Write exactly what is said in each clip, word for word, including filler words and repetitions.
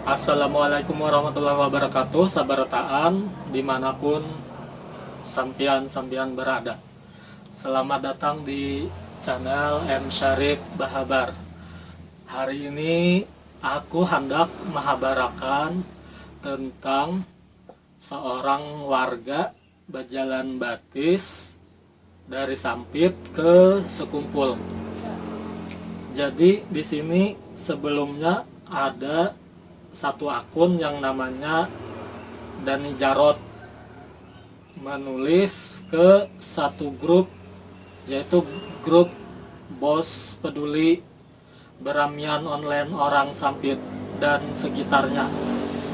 Assalamualaikum warahmatullahi wabarakatuh, sabarataan dimanapun sampian-sampian berada. Selamat datang di channel M Syarif Bahabar. Hari ini aku hendak menghabarakan tentang seorang warga bajalan batis dari Sampit ke Sekumpul. Jadi di sini sebelumnya ada satu akun yang namanya Dani Jarot menulis ke satu grup, yaitu grup Bos Peduli Beramian Online Orang Sampit dan sekitarnya.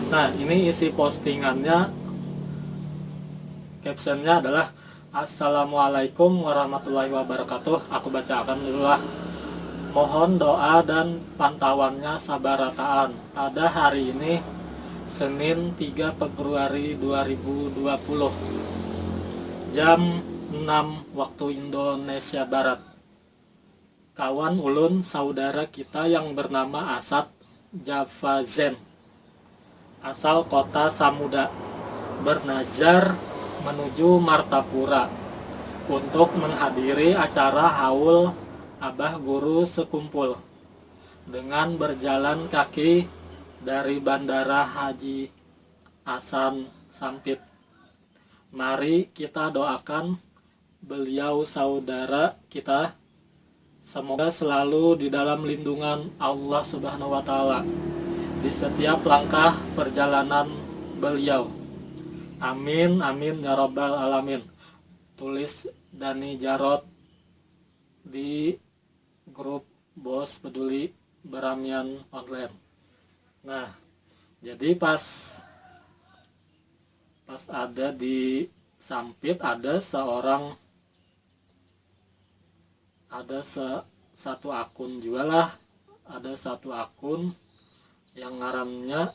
Nah, ini isi postingannya, captionnya adalah, "Assalamualaikum warahmatullahi wabarakatuh." Aku bacakan dulu lah. "Mohon doa dan pantauannya sabarataan. Pada hari ini, Senin, tiga Februari dua ribu dua puluh, jam enam waktu Indonesia Barat. Kawan ulun, saudara kita yang bernama Asad Java Zen, asal kota Samuda, bernajar menuju Martapura untuk menghadiri acara haul Abah Guru Sekumpul dengan berjalan kaki dari Bandara Haji Hasan Sampit. Mari kita doakan beliau, saudara kita, semoga selalu di dalam lindungan Allah Subhanahu wa Ta'ala di setiap langkah perjalanan beliau. Amin, amin, ya Rabbal 'Alamin." Tulis Dani Jarot di grup Bos Peduli Beramian Online. Nah, jadi pas pas ada di Sampit, ada seorang, ada se, satu akun juga lah, ada satu akun yang ngarannya,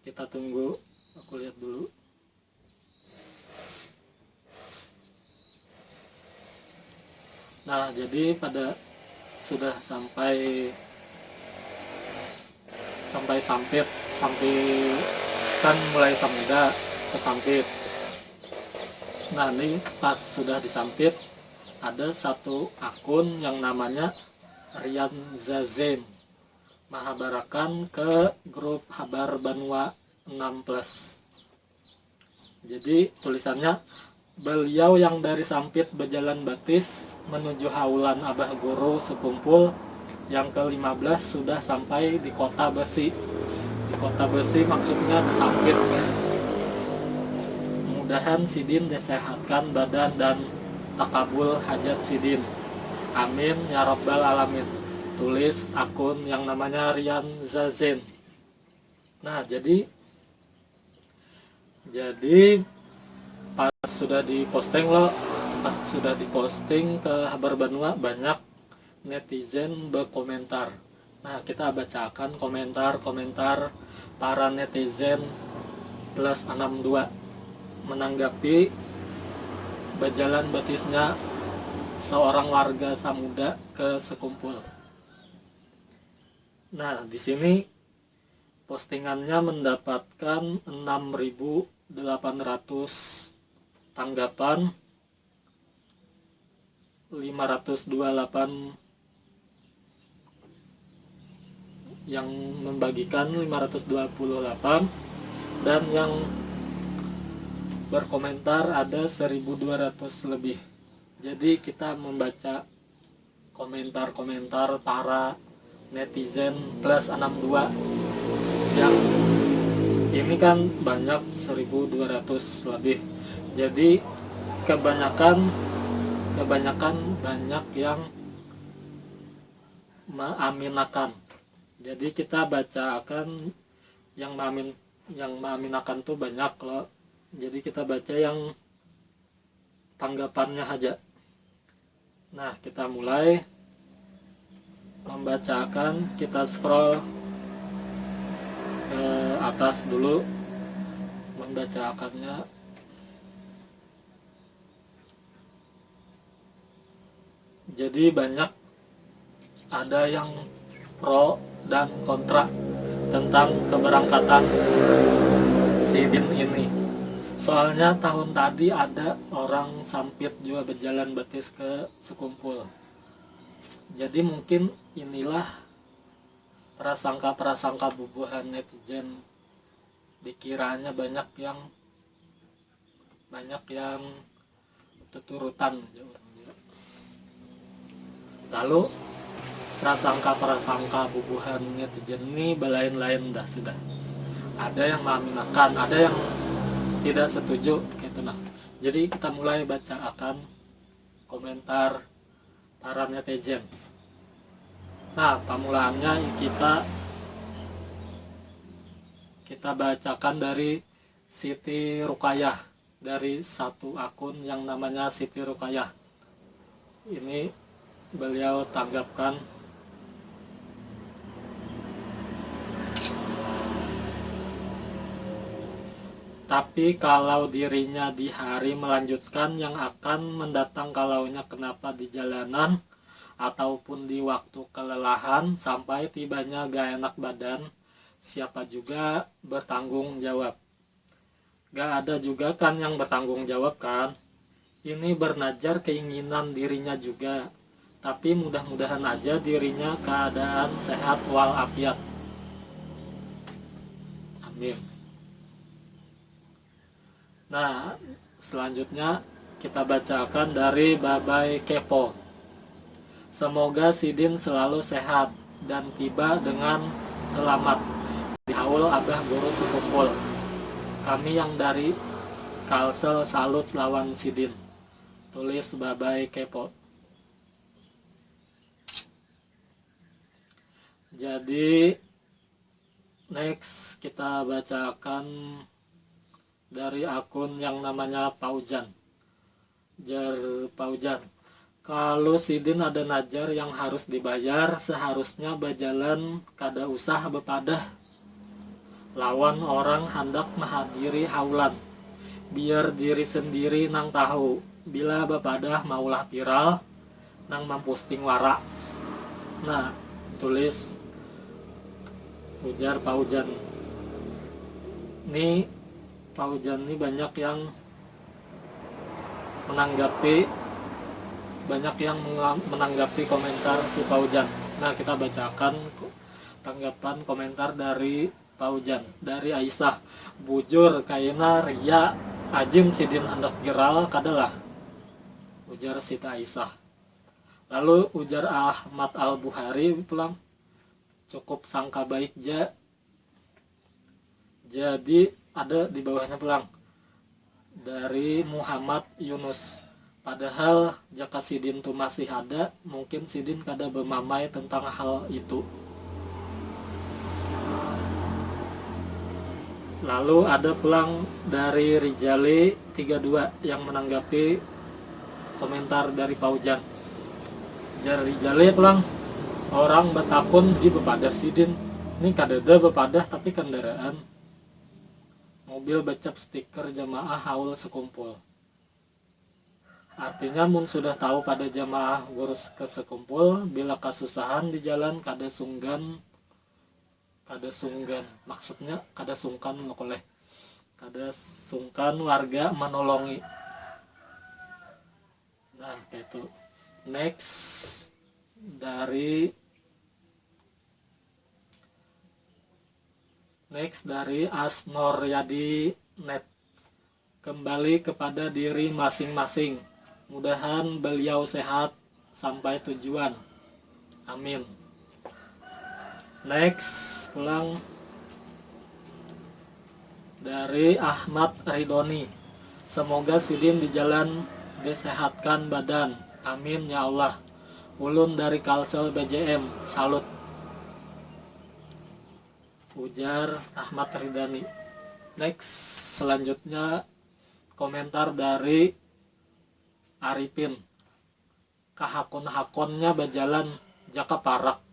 kita tunggu, aku lihat dulu. Nah, jadi pada sudah sampai sampai Sampit, sampai kan mulai Samuda ke Sampit. Nah, ini pas sudah di Sampit, ada satu akun yang namanya Rian Zazen mahabarakan ke grup Habar Banua enam plus. Jadi tulisannya, "Beliau yang dari Sampit berjalan batis menuju haulan Abah Guru Sekumpul yang kelima belas sudah sampai di Kota Besi." Di Kota Besi maksudnya di Sampit. "Mudahan sidin disehatkan badan dan takabul hajat sidin. Amin ya rabbal alamin." Tulis akun yang namanya Rian Zazen. Nah, jadi jadi pas sudah diposting lo, pas sudah diposting ke Habar Banua, banyak netizen berkomentar. Nah, kita bacakan komentar-komentar para netizen plus enam dua menanggapi berjalan batisnya seorang warga Samuda ke Sekumpul. Nah, di sini postingannya mendapatkan enam ribu delapan ratus tanggapan, lima ratus dua puluh delapan yang membagikan, lima ratus dua puluh delapan, dan yang berkomentar ada seribu dua ratus lebih. Jadi kita membaca komentar-komentar para netizen plus enam dua yang ini kan banyak, seribu dua ratus lebih. Jadi kebanyakan kebanyakan banyak yang mengaminakan. Jadi kita bacakan yang mengamin yang mengaminakan tuh banyak loh. Jadi kita baca yang tanggapannya saja. Nah, kita mulai membacakan, kita scroll ke atas dulu membacakannya. Jadi banyak, ada yang pro dan kontra tentang keberangkatan Sidin ini. Soalnya tahun tadi ada orang sampit jua berjalan betis ke Sekumpul. Jadi mungkin inilah prasangka-prasangka bubuhan netizen, dikiranya banyak yang banyak yang tuturutan, jar urang. Lalu prasangka-prasangka bubuhan netizen ini belain-lain dah sudah. Ada yang mengaminakan, ada yang tidak setuju gitu nah. Jadi kita mulai baca akan komentar para netizen. Nah, pamulaannya kita kita bacakan dari Siti Rukayah, dari satu akun yang namanya Siti Rukayah. Ini beliau tanggapkan. Tapi kalau dirinya di hari melanjutkan yang akan mendatang, kalaunya kenapa di jalanan ataupun di waktu kelelahan sampai tibanya gak enak badan, siapa juga bertanggung jawab? Gak ada juga kan yang bertanggung jawab kan? Ini bernajar keinginan dirinya juga. Tapi mudah-mudahan aja dirinya keadaan sehat walafiat. Amin. Nah, selanjutnya kita bacakan dari Babai Kepo. Semoga Sidin selalu sehat dan tiba dengan selamat di haul Abah Guru Sekumpul. Kami yang dari Kalsel salut lawan Sidin. Tulis Babai Kepo. Jadi next kita bacakan dari akun yang namanya Paujan. Jar Paujan, kalau Sidin ada najar yang harus dibayar, seharusnya bajalan kada usah bepadah lawan orang handak mahadiri haulan. Biar diri sendiri nang tahu, bila bepadah maulah viral, nang mamposting wara. Nah, tulis ujar Paujan. Ni Paujan ni banyak yang menanggapi banyak yang menanggapi komentar si Paujan. Nah, kita bacakan tanggapan komentar dari Paujan, dari Aisyah. Bujur, kaina ria ajin sidin handak viral kadalah, ujar Siti Aisyah. Lalu ujar Ahmad Al Buhari pulang, cukup sangka baik ja. Jadi ada di bawahnya pulang dari Muhammad Yunus. Padahal jaka sidin tu masih ada, mungkin sidin kada bemamai tentang hal itu. Lalu ada pulang dari Rijali tiga dua yang menanggapi komentar dari Paujan. Jar Rijali pulang, orang batakun di bepadah sidin. Ni kadada bepadah tapi kendaraan. Mobil becap stiker jamaah haul sekumpul. Artinya mun sudah tahu pada jamaah gurus ke sekumpul, bila kasusahan di jalan kada sunggan, kada sunggan, maksudnya kada sungkan lo koleh, kada sungkan warga menolongi. Nah, kayak itu. Next dari Next dari Asnoryadi Net. Kembali kepada diri masing-masing. Mudahan beliau sehat sampai tujuan. Amin. Next pulang dari Ahmad Ridoni. Semoga sidin di jalan disehatkan badan. Amin ya Allah. Ulun dari Kalsel B J M, salut. Ujar Ahmad Ridani. Next, selanjutnya komentar dari Arifin. Kahakon-hakonnya bajalan jaka parak.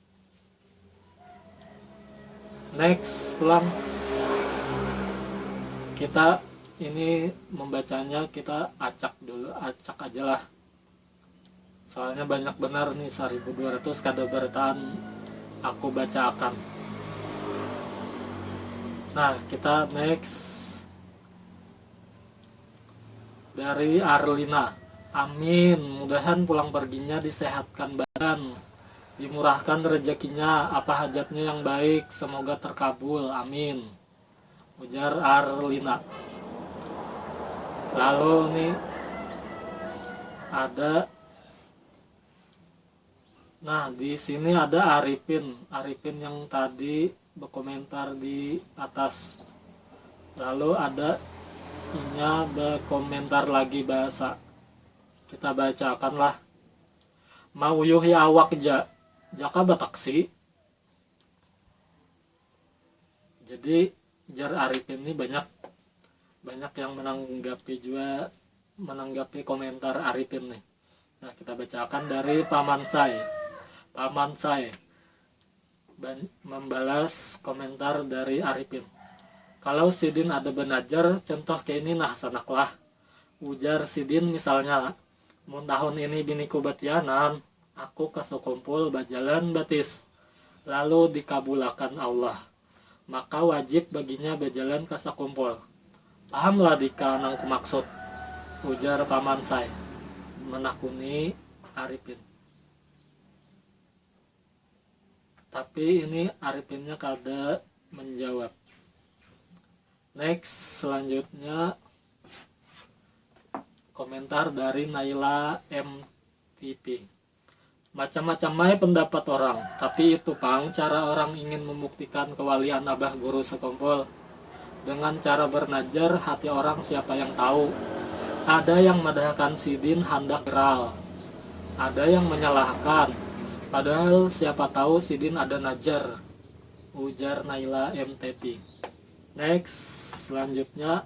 Next pulang kita ini membacanya kita acak dulu, acak aja lah. Soalnya banyak benar nih, seribu dua ratus kada barataan aku bacakan. Nah, kita next dari Arlina. Amin. Mudahan pulang perginya disehatkan badan, dimurahkan rezekinya, apa hajatnya yang baik, semoga terkabul. Amin. Ujar Arlina. Lalu nih ada, nah, di sini ada Arifin. Arifin yang tadi berkomentar di atas. Lalu ada inya berkomentar lagi bahasa. Kita bacakanlah. Mauyuhi awak ja, jaka bataksi. Jadi jar Arifin ini banyak, banyak yang menanggapi juga, menanggapi komentar Arifin nih. Nah, kita bacakan dari Paman Sai. Paman Sai ban- membalas komentar dari Arifin. Kalau sidin ada banajar, contoh kayak ini nah sanaklah. Ujar sidin misalnya, mun tahun ini biniku batianan, aku ke Sekumpul bajalan batis, lalu dikabulakan Allah. Maka wajib baginya bajalan ke Sekumpul. Pahamlah dika nang kumaksud? Ujar Paman Sai menakuni Arifin. Tapi ini Arifinnya kada menjawab. Next, selanjutnya komentar dari Naila M T P. Macam-macam ai pendapat orang, tapi itu pang cara orang ingin membuktikan kewalian Abah Guru Sekumpul. Dengan cara bernajar, hati orang siapa yang tahu. Ada yang madahkan sidin handak viral. Ada yang menyalahkan. Padahal siapa tahu sidin ada najar. Ujar Naila M T P. Next, selanjutnya.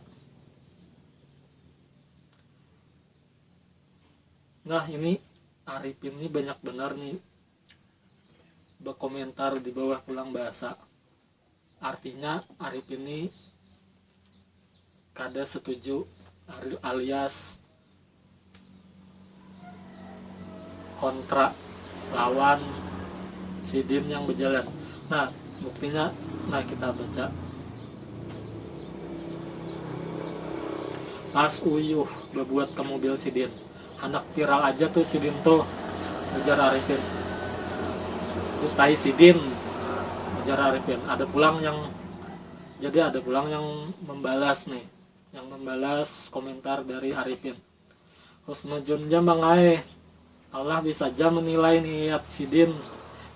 Nah, ini Arifin ini banyak benar nih berkomentar di bawah pulang bahasa. Artinya Arifin ini kada setuju, ari- alias kontra lawan sidin yang berjalan. Nah, buktinya, nah, kita baca. Pas uyuh babuat ke mobil sidin, handak viral aja tuh sidin tuh, ujar Arifin. Dustai sidin, ujar Arifin. Ada pulang yang, jadi ada pulang yang membalas nih, yang membalas komentar dari Arifin. Husnuzon ja mangae, Allah bisa ja menilai niat sidin.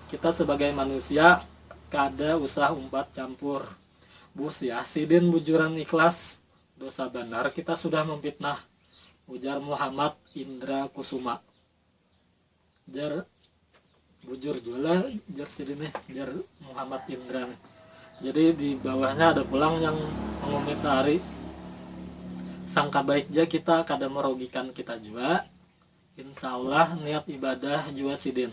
Kita sebagai manusia kada usah umpat campur. Busiah sidin bujuran ikhlas, dosa banar kita sudah memfitnah, ujar Muhammad Indra Kusuma. Jar, bujur jua lah, jar sidin nih, jar Muhammad Indra nih. Jadi di bawahnya ada pulang yang mengomentari, sangka baik ja kita, kada merugikan kita jua. Insya Allah niat ibadah jua sidin.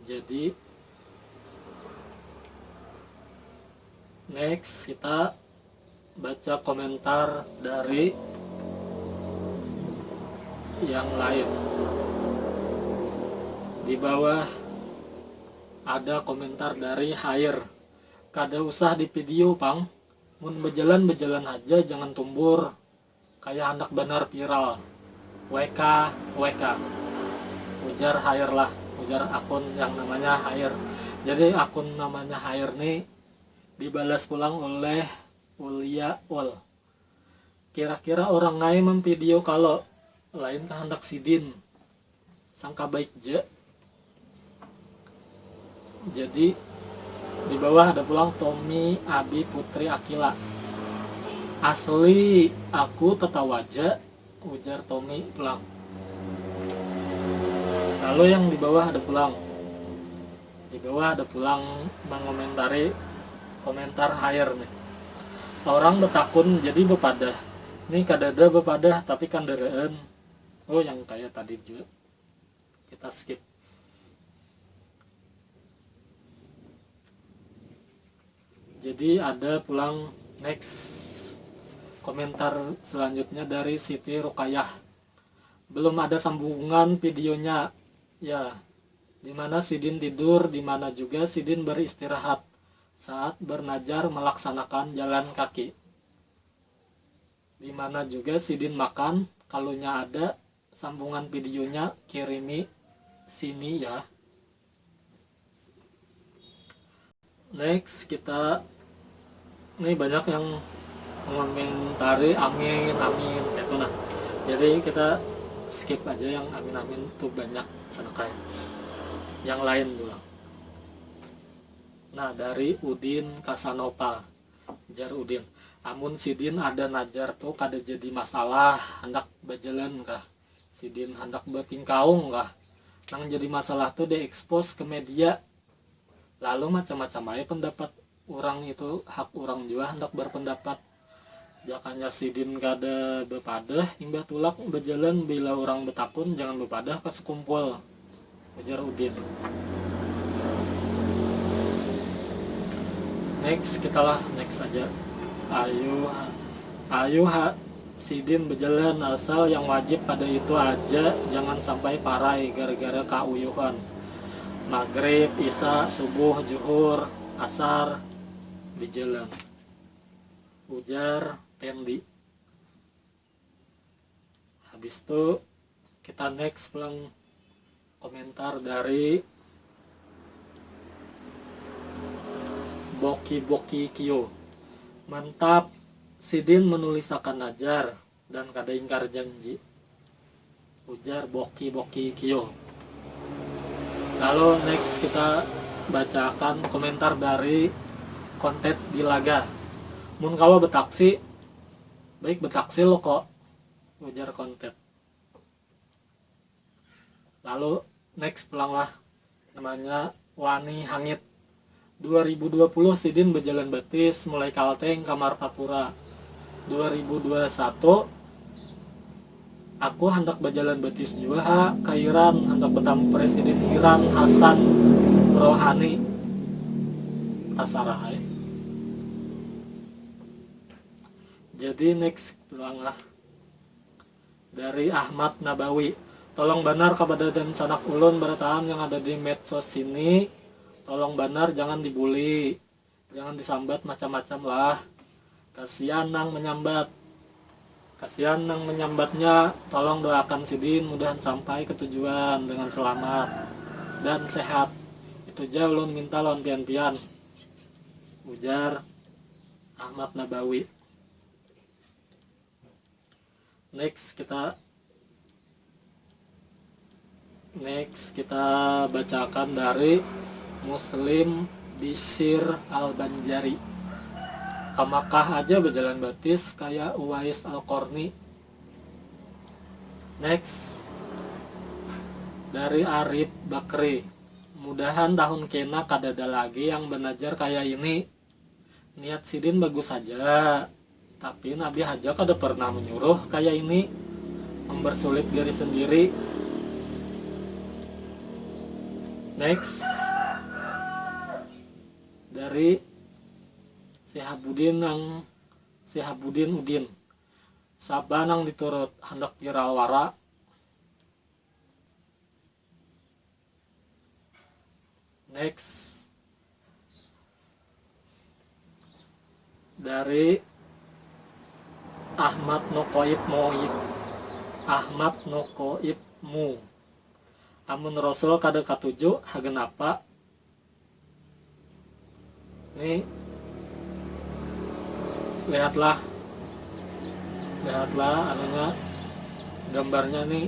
Jadi next kita baca komentar dari yang lain. Di bawah ada komentar dari Hair. Kada usah di video pang. Mun bejalan bejalan aja, jangan tumbur. Kaya handak banar viral. W K, W K. Ujar Hair lah, ujar akun yang namanya Hair. Jadi akun namanya Hair nih dibalas pulang oleh Ulia Ul. Kira-kira orang ngai memvideo kalo lain kehendak sidin. Sangka baik je. Jadi di bawah ada pulang Tommy Abi Putri Akila. Asli aku tetawa je, ujar Tommy pulang. Lalu yang di bawah ada pulang. Di bawah ada pulang mengomentari komentar Hair nih. Orang betakun jadi bepadah. Nih kadada bepadah tapi kandaraan. Oh, yang kayak tadi juga. Kita skip. Jadi ada pulang next komentar selanjutnya dari Siti Rukayah. Belum ada sambungan videonya. Ya, di mana sidin tidur, di mana juga sidin beristirahat saat bernajar melaksanakan jalan kaki. Di mana juga sidin makan, kalunya ada sambungan videonya, kirimi sini ya. Next kita, ini banyak yang mengomentari amin amin gitu nah. Jadi kita skip aja yang amin amin tuh, banyak sanakai. Yang lain dulu. Nah, dari Udin Kasanova, jar Udin, amun sidin ada najar tuh kada jadi masalah, handak bajalan kah? Sidin handak batingkaung kah? Nang jadi masalah tuh diekspos ke media. Lalu macam-macam aja pendapat urang, itu hak urang jua handak berpendapat. Jakanya sidin kada bepadah, imbah tulak bejalan, bila urang betakun jangan bepadah ka sekumpul, ujar Udin. Next kita lah, next aja. Ayu, ayu ha, sidin bejalan, asal yang wajib pada itu aja, jangan sampai parai gara-gara kauyuhan. Maghrib, isya, subuh, juhur, asar di jalan, ujar Pendi. Habis tu kita next pulang komentar dari Boki Boki Kio. Mantap, sidin menulisakan najar dan kada ingkar janji, ujar Boki Boki Kio. Lalu next kita bacakan komentar dari Kontet Dilaga. Mun kawa betaksi, baik betaksi lo kok, ujar Kontet. Lalu next pulang lah, namanya Wani Hangit. Dua ribu dua puluh sidin bejalan batis mulai Kalteng ka Martapura. Dua ribu dua satu aku handak bajalan batis jua ha, ka Iran, handak betamu Presiden Iran Hasan Rohani. Tasarah ai. Jadi next pulang lah. Dari Ahmad Nabawi. Tolong banar kapada dan sanak ulun barataan yang ada di medsos sini. Tolong banar, jangan dibuli. Jangan disambat macam-macam lah. Kasian nang menyambat. Kasian nang menyambatnya, tolong doakan sidin mudahan sampai ke tujuan dengan selamat dan sehat. Itu ja ulun minta lawan pian-pian, ujar Ahmad Nabawi. Next kita next kita bacakan dari Muslim Bisir Al Banjari. Ka Makkah aja bajalan batis kayak Uwais Al Qarni. Next dari Arif Bakri. Mudahan tahun kena kadada lagi yang banajar kayak ini. Niat sidin bagus haja, tapi Nabi haja kada pernah menyuruh kaya ini, mempersulit diri sendiri. Next dari Sihabudin nang Sihabudin Udin. Saba nang diturut, handak viral wara. Next dari Ahmad Nokoib Moib. Ahmad Nokoib Mu. Amun Rasul kada katuju, hagan apa? Ni lihatlah, lihatlah anunya, gambarnya ni.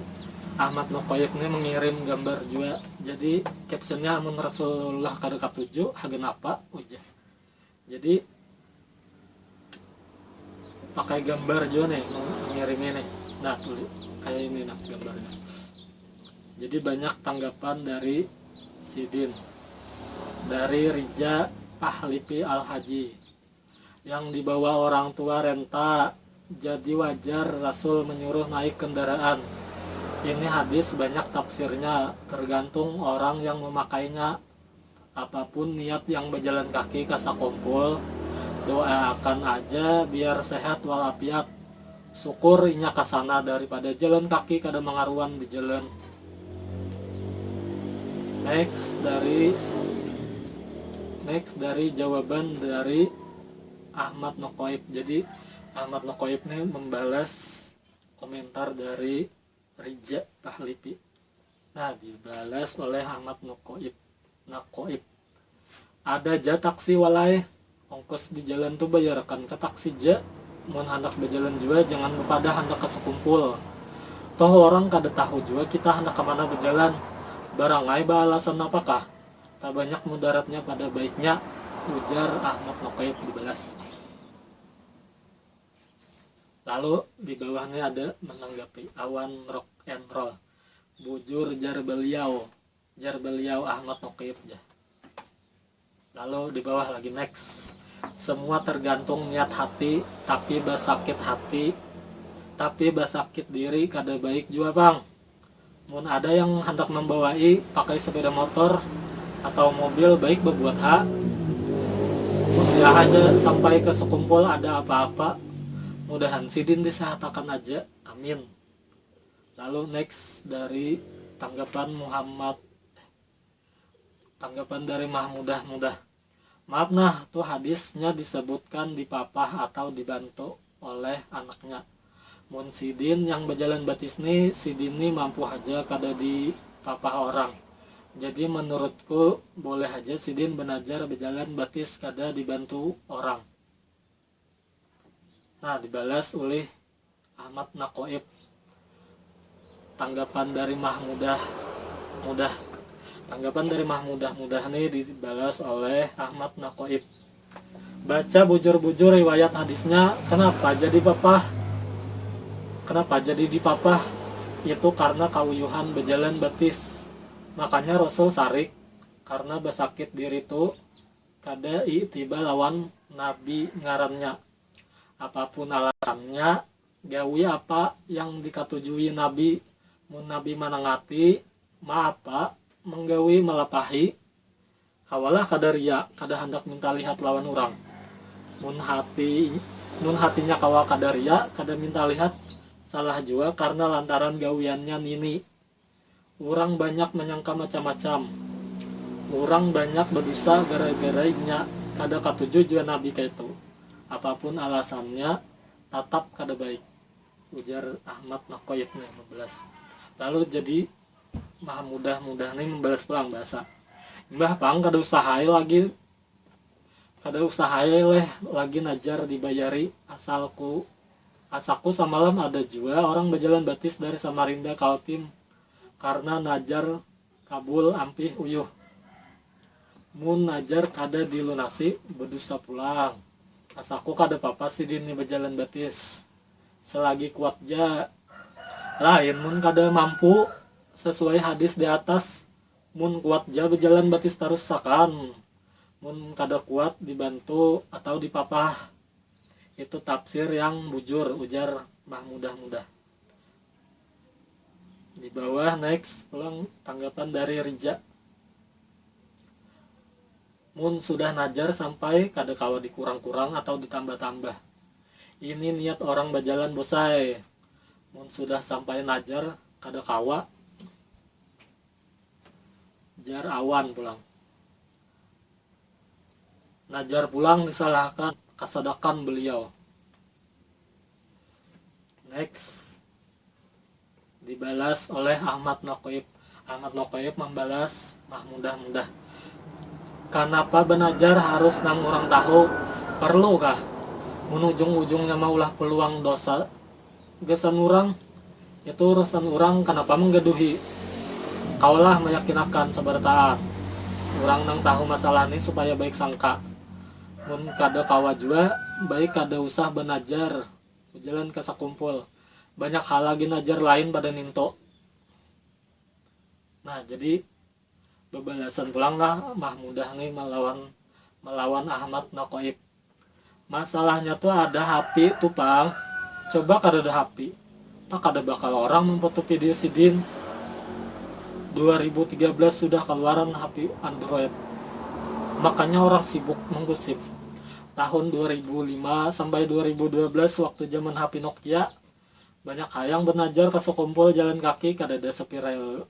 Ahmad Nokoib ni mengirim gambar jua. Jadi captionnya amun Rasulullah kada katuju, hagan apa, ujar. Jadi pakai gambar jua nih mengirimnya nih. Nah, tulis kayak ini nah gambarnya. Jadi banyak tanggapan dari sidin. Dari Rija Pahlipi Al Haji. Yang dibawa orang tua renta, jadi wajar Rasul menyuruh naik kendaraan. Ini hadis banyak tafsirnya, tergantung orang yang memakainya. Apapun niat yang berjalan kaki ka sakumpul, doakan aja biar sehat walafiat. Syukur inya kasana daripada jalan kaki kada mangaruan di jalan. Next dari next dari jawaban dari Ahmad Nokoib. Jadi Ahmad Nokoib nih membalas komentar dari Rija Pahlipi. Nah, dibalas oleh Ahmad Nokoib. Nakoib. Ada ja taksi walai. Ongkos di jalan tu bayarakan ka taksi ja. Mun handak bajalan jua jangan bapadah handak ka sekumpul. Toh orang kada tahu jua kita handak ka mana bajalan. Barangai baalasan apakah? Tak banyak mudaratnya pada baiknya, ujar Ahmad Nokoib dibalas. Lalu di bawah ni ada menanggapi awan rock and roll. Bujur jar beliau, jar beliau Ahmad Nokoib ja. Lalu di bawah lagi next. Semua tergantung niat hati, tapi basakit hati, tapi basakit diri kada baik jua pang. Mun ada yang handak membawai pakai sepeda motor atau mobil baik babuat ha. Usiha haja sampai ke sekumpul ada apa-apa. Mudahan sidin disehatakan aja. Amin. Lalu next dari tanggapan Muhammad, tanggapan dari Mahmudah Mudah. Maaf nah, tu hadisnya disebutkan dipapah atau dibantu oleh anaknya. Mun sidin yang bajalan batis ni, sidin ni mampu haja kada dipapah orang. Jadi menurutku boleh haja sidin banajar bajalan batis kada dibantu orang. Nah, dibalas ulih Ahmad Nakoib. Tanggapan dari Mahmudah Mudah. Tanggapan dari Mahmudah Mudah ni dibalas oleh Ahmad Nakoib. Baca bujur-bujur riwayat hadisnya, kenapa jadi papah? Kenapa jadi dipapah? Itu karena kauyuhan bajalan batis. Makanya Rasul sarik karena basakit diri tu kada i'tiba lawan Nabi ngarannya. Apapun alasannya, gawi apa yang dikatujui Nabi. Mun Nabi manangati, maapa, menggawi malapahi, kawalah kada ria, kada handak minta lihat lawan urang. Mun hati mun hatinya kawa kada ria, kada minta lihat, salah jua karena lantaran gawiannya nini. Urang banyak manyangka macam-macam. Urang banyak badusa gara-gara inya kada katuju jua Nabi kaitu. Apapun alasannya, tatap kada baik, ujar Ahmad Nakoib nih membelas. Lalu jadi Mahmudah Mudah nih membelas pulang bahasa. Imbah pang kada usahai lagi kada usahai leh lagi najar dibayari asalku asaku samalam ada jua orang bajalan batis dari Samarinda Kaltim karena najar kabul ampih uyuh. Mun najar kada dilunasi, bedusa pulang. Asaku kada papa sidin ni bajalan batis. Selagi kuat ja. Lain mun kada mampu, sesuai hadis di atas, mun kuat ja bajalan batis tarus sakan. Mun kada kuat dibantu atau dipapah. Itu tafsir yang bujur, ujar Mahmudah Mudah. Di bawah next pulang tanggapan dari Rija. Mun sudah najar sampai kada kawa dikurang-kurang atau ditambah-tambah. Ini niat orang bajalan bosai. Mun sudah sampai najar kada kawa. Jar awan pulang. Najar pulang disalahkan kasadakan beliau. Next. Dibalas oleh Ahmad Nokoib. Ahmad Nokoib membalas Mahmudah Mudah. Kanapa banajar harus nang urang tahu? Perlu kah? Mun ujung-ujungnya maulah peluang dosa gasan urang. Itu urusan urang kanapa menggaduhi. Kawalah mayakinakan sabarataan urang nang tahu masalah ni supaya baik sangka. Mun kada kawa jua, baik kada usah banajar. Bajalan ka sakumpul. Banyak hal lagi najar lain pada ninto. Nah, jadi babalasan pulang lah Mahmudah ni malawan malawan Ahmad Nakoib. Masalahnya tu ada hapi tu pang. Coba kada ada hapi, tak ada bakal orang memfoto video sidin. Dua ribu tiga belas sudah keluaran hapi Android. Makanya orang sibuk menggosip. Tahun dua ribu lima sampai dua ribu dua belas waktu zaman hapi Nokia, Banyak hayang benajar ka sekumpul jalan kaki kadada sepiral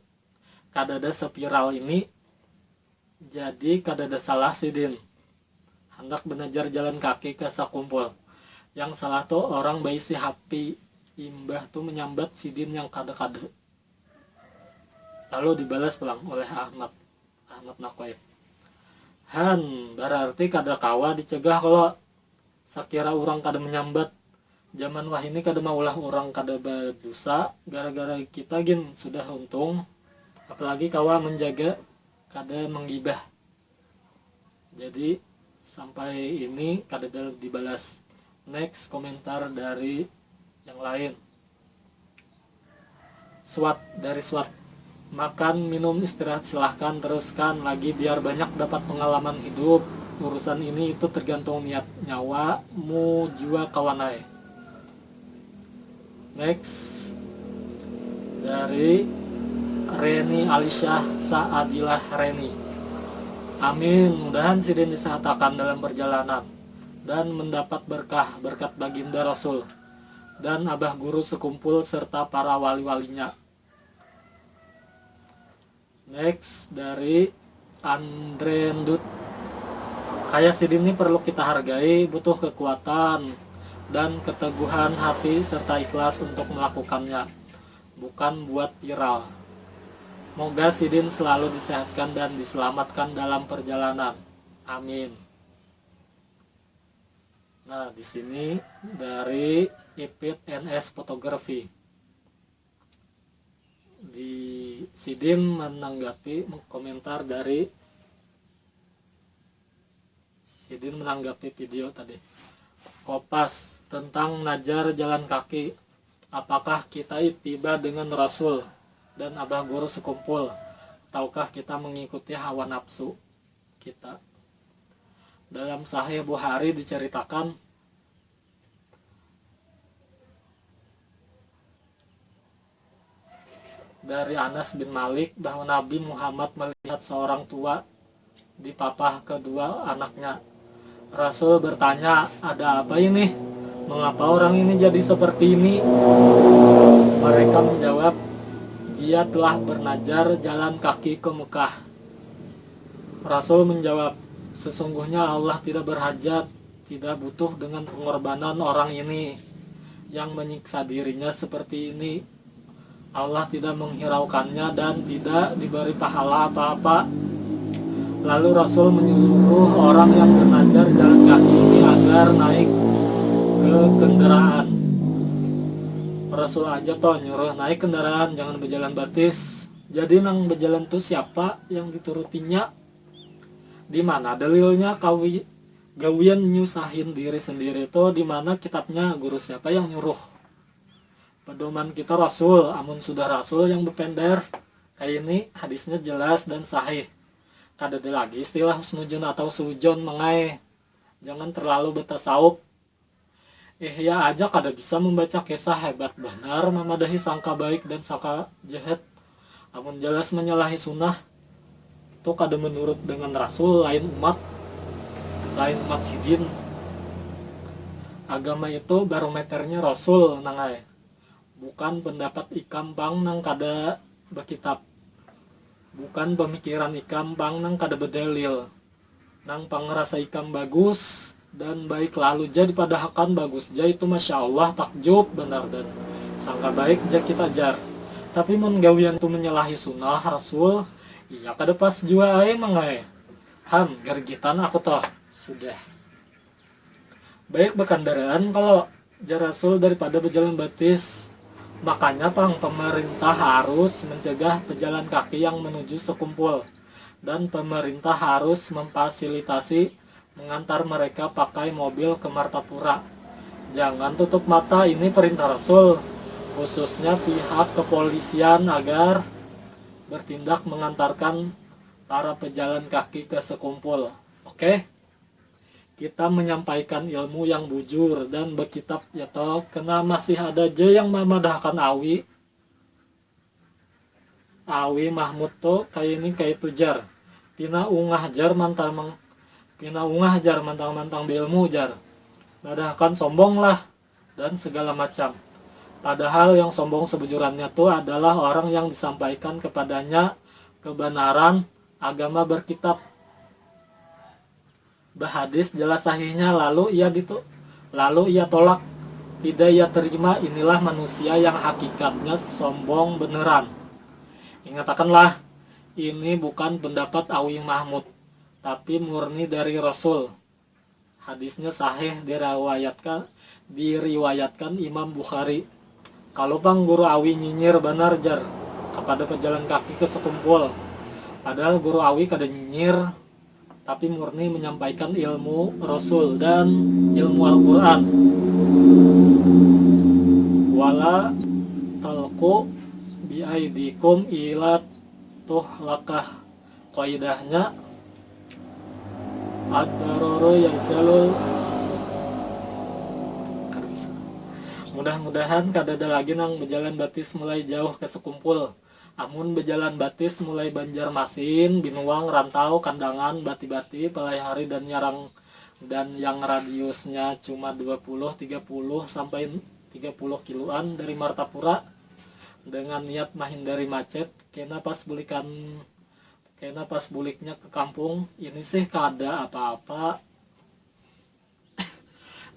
kadada sepiral ini. Jadi kadada salah sidin handak benajar jalan kaki ka sakumpul. Yang salah tu orang baisi hapi imbah tu menyambat sidin yang kada-kada. Lalu dibalas pulang oleh Ahmad Ahmad Nakoib. Han, berarti kada kawa dicegah kalo sakira urang kada menyambat. Jaman wahini kada maulah urang kada badusa gara-gara kita gin sudah untung, apalagi kawa menjaga kada menggibah. Jadi sampai ini kada dibalas. Next komentar dari yang lain. Swat dari Swat. Makan, minum, istirahat silahkan, teruskan lagi biar banyak dapat pengalaman hidup. Urusan ini itu tergantung niat nyawa mu jua kawan ai. Next dari Reni Alisyah Saadilah Reni. Amin, mudahan sidin disehatakan dalam perjalanan dan mendapat berkah berkat baginda Rasul dan abah guru sekumpul serta para wali-walinya. Next dari Andrendut. Kaya sidin ni perlu kita hargai, butuh kekuatan dan keteguhan hati serta ikhlas untuk melakukannya. Bukan buat viral. Moga sidin selalu disehatkan dan diselamatkan dalam perjalanan. Amin. Nah, di sini dari Ipit N S Fotografi. Di sidin menanggapi komentar dari sidin menanggapi video tadi. Kopas tentang najar jalan kaki. Apakah kita itiba dengan Rasul dan Abah Guru sekumpul, ataukah kita mengikuti hawa nafsu kita? Dalam Sahih Bukhari diceritakan dari Anas bin Malik bahwa Nabi Muhammad melihat seorang tua di papah kedua anaknya. Rasul bertanya, "Ada apa ini? Mengapa orang ini jadi seperti ini?" Mereka menjawab, "Dia telah bernajar jalan kaki ke Mekah." Rasul menjawab, "Sesungguhnya Allah tidak berhajat, tidak butuh dengan pengorbanan orang ini yang menyiksa dirinya seperti ini. Allah tidak menghiraukannya dan tidak diberi pahala apa-apa." Lalu Rasul menyuruh orang yang bernajar jalan kaki ini agar naik ke kendaraan. Rasul aja toh nyuruh naik kendaraan, jangan berjalan batis. Jadi nang berjalan tuh siapa yang diturutinya? Di mana dalilnya? Kawi gawian nyusahin diri sendiri tuh di mana kitabnya? Guru siapa yang nyuruh? Pedoman kita Rasul, amun sudah Rasul yang bepender kayak ini, hadisnya jelas dan sahih. Kada ada lagi istilah husnuzon atau suudzon, mangai. Jangan terlalu betasawuf. Ihya aja kada bisa membaca kisah, hebat banar mamadahi sangka baik dan sangka jahat. Amun jelas menyalahi sunnah, tu kada menurut dengan Rasul, lain umat, lain umat sidin. Agama itu barometernya Rasul, nangai. Bukan pendapat ikam pang nang kada bekitab. Bukan pemikiran ikam pang nang kada bedalil. Nang pangrasa ikam bagus dan baik lalu ja dipadahakan bagus ja itu, masya Allah, takjub banar dan sangka baik ja kita jar. Tapi mun gawian tu menyalahi sunnah Rasul, iya kada pas jua ai, mangai. Ham, gargitan aku toh. Sudah. Baik bakandaraan kalo, jar Rasul, daripada bajalan batis. Makanya pang pemerintah harus mencegah pejalan kaki yang menuju sekumpul, dan pemerintah harus memfasilitasi mengantar mereka pakai mobil ke Martapura. Jangan tutup mata, ini perintah Rasul, khususnya pihak kepolisian agar bertindak mengantarkan para pejalan kaki ke sekumpul. Oke? Kita menyampaikan ilmu yang bujur dan bekitab ya toh, kena masih ada ja yang mamadahakan awi. Awi Mahmud tu kaya ini kaya itu jar. Pina ungah jar mantang mang, pina ungah jar mantang-mantang beilmu jar. Madahakan sombong lah dan segala macam. Padahal yang sombong sebujurannya tu adalah orang yang disampaikan kepadanya kebenaran agama berkitab, bahadis jelas sahihnya, lalu ia ditu lalu ia tolak, tidak ia terima. Inilah manusia yang hakikatnya sombong beneran. Ingatakanlah, ini bukan pendapat Awi Mahmud, tapi murni dari Rasul. Hadisnya sahih, diriwayatkan diriwayatkan Imam Bukhari. Kalau pang guru Awi nyinyir banar jar kepada pejalan kaki ke sekumpul. Padahal guru Awi kada nyinyir, tapi murni menyampaikan ilmu Rasul dan ilmu Al-Quran. Wala talku biaidikum ila tuhlakah. Kaidahnya, ad-daruru yazalul. Kada bisa. Mudah-mudahan kadada lagi nang bejalan batis mulai jauh ke sekumpul. Amun bejalan batis mulai Banjarmasin, Binuang, Rantau, Kandangan, Bati-Bati, Palaihari, dan Nyarang dan yang radiusnya cuma dua puluh, tiga puluh sampai tiga puluh kiloan dari Martapura, dengan niat mahindari macet, kena pas bulikan kena pas buliknya ke kampung, ini sih kada apa-apa.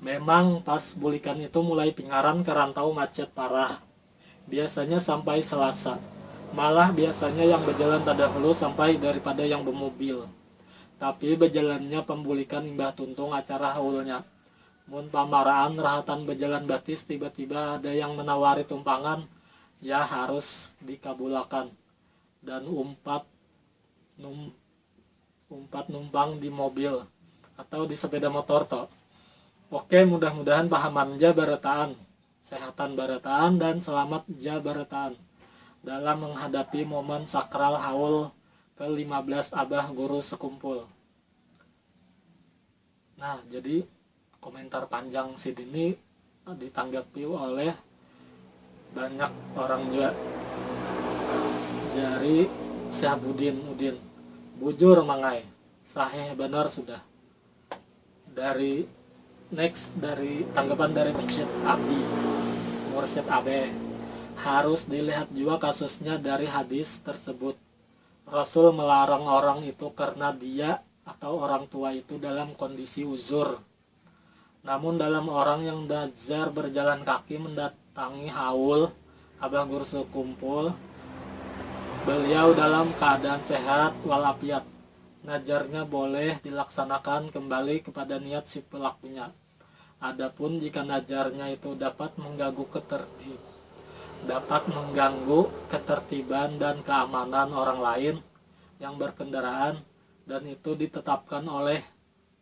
Memang pas bulikan itu mulai pingaran ke Rantau macet parah. Biasanya sampai Selasa. Malah biasanya yang bejalan tadahulu sampai daripada yang bemobil. Tapi bejalannya pembulikan imbah tuntung acara haulnya. Mun pamaraan rahatan bejalan batis, tiba-tiba ada yang menawari tumpangan, ya harus dikabulakan. Dan umpat num umpat numpang di mobil atau di sepeda motor to. Oke, mudah-mudahan pahaman ja barataan, sehatan barataan, dan selamat ja barataan dalam menghadapi momen sakral haul ke lima belas Abah Guru Sekumpul. Nah, jadi komentar panjang sidin ni ditanggapi oleh banyak orang jua. Jari Syahabudin Udin, bujur mangai, sahih banar sudah. Dari next, dari tanggapan dari Mursyid Abi, Mursyid Abe, harus dilihat jua kasusnya dari hadis tersebut. Rasul melarang orang itu karena dia atau orang tua itu dalam kondisi uzur. Namun dalam orang yang nazar berjalan kaki mendatangi haul Abah Guru Sekumpul, beliau dalam keadaan sehat walafiat. Nazarnya boleh dilaksanakan kembali kepada niat si pelakunya. Adapun jika nazarnya itu dapat mengganggu ketertib dapat mengganggu ketertiban dan keamanan orang lain yang berkendaraan, dan itu ditetapkan oleh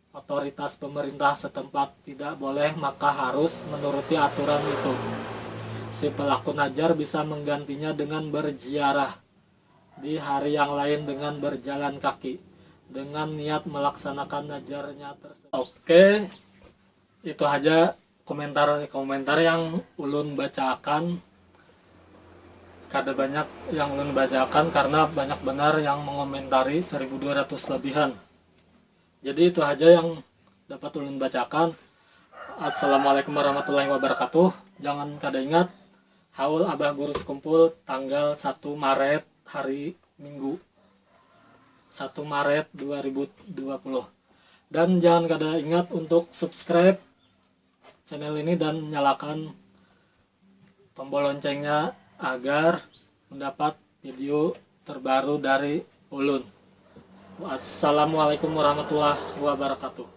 otoritas pemerintah setempat, tidak boleh, maka harus menuruti aturan itu. Si pelaku nazar bisa menggantinya dengan berziarah di hari yang lain dengan berjalan kaki dengan niat melaksanakan nazarnya tersebut. Oke, itu aja komentar-komentar yang ulun bacakan. Kada banyak yang ulun bacakan karena banyak benar yang mengomentari, seribu dua ratus lebihan. Jadi itu aja yang dapat ulun bacakan. Assalamualaikum warahmatullahi wabarakatuh. Jangan kada ingat, haul Abah Guru Sekumpul tanggal satu Maret, hari Minggu, satu Maret dua ribu dua puluh. Dan jangan kada ingat untuk subscribe channel ini dan nyalakan tombol loncengnya agar mendapat video terbaru dari ulun. Wassalamualaikum warahmatullahi wabarakatuh.